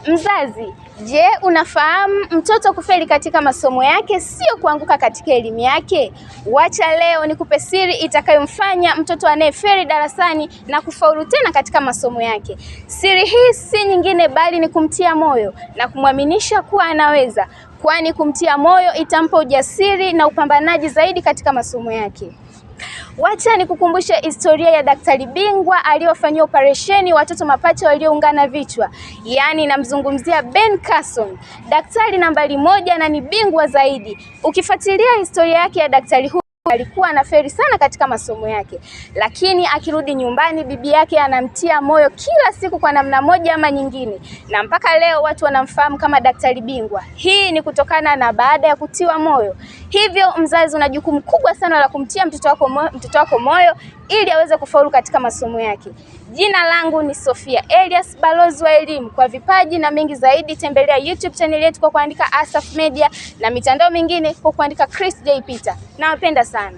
Mzazi, je, unafahamu mtoto kufeli katika masomo yake sio kuanguka katika elimu yake? Wacha leo nikupe siri itakayomfanya mtoto anayefeli darasani na kufaulu tena katika masomo yake. Siri hii si nyingine bali ni kumtia moyo na kumwaminisha kuwa anaweza, kwani kumtia moyo itampa ujasiri na upambanaji zaidi katika masomo yake. Wacha nikukumbushe historia ya daktari bingwa aliyofanyiwa operesheni watoto mapacha walioungana vichwa, yaani namzungumzia Ben Carson, daktari nambari moja na ni bingwa zaidi. Ukifuatilia historia yake ya daktari huyu, alikuwa anaferi sana katika masomo yake, lakini akirudi nyumbani bibi yake anamtia moyo kila siku kwa namna moja ama nyingine, na mpaka leo watu wanamfahamu kama daktari bingwa. Hii ni kutokana na baada ya kutiwa moyo. Hivyo mzazi, una jukumu kubwa sana la kumtia mtoto wako moyo ili aweze kufaulu katika masomo yake. Jina langu ni Sofia Elias, balozi wa elimu. Kwa vipaji na mengi zaidi, tembelea YouTube channel yetu kwa kuandika Asaph Media na mitandao mingine kwa kuandika Chris J Peter. Nawapenda sana.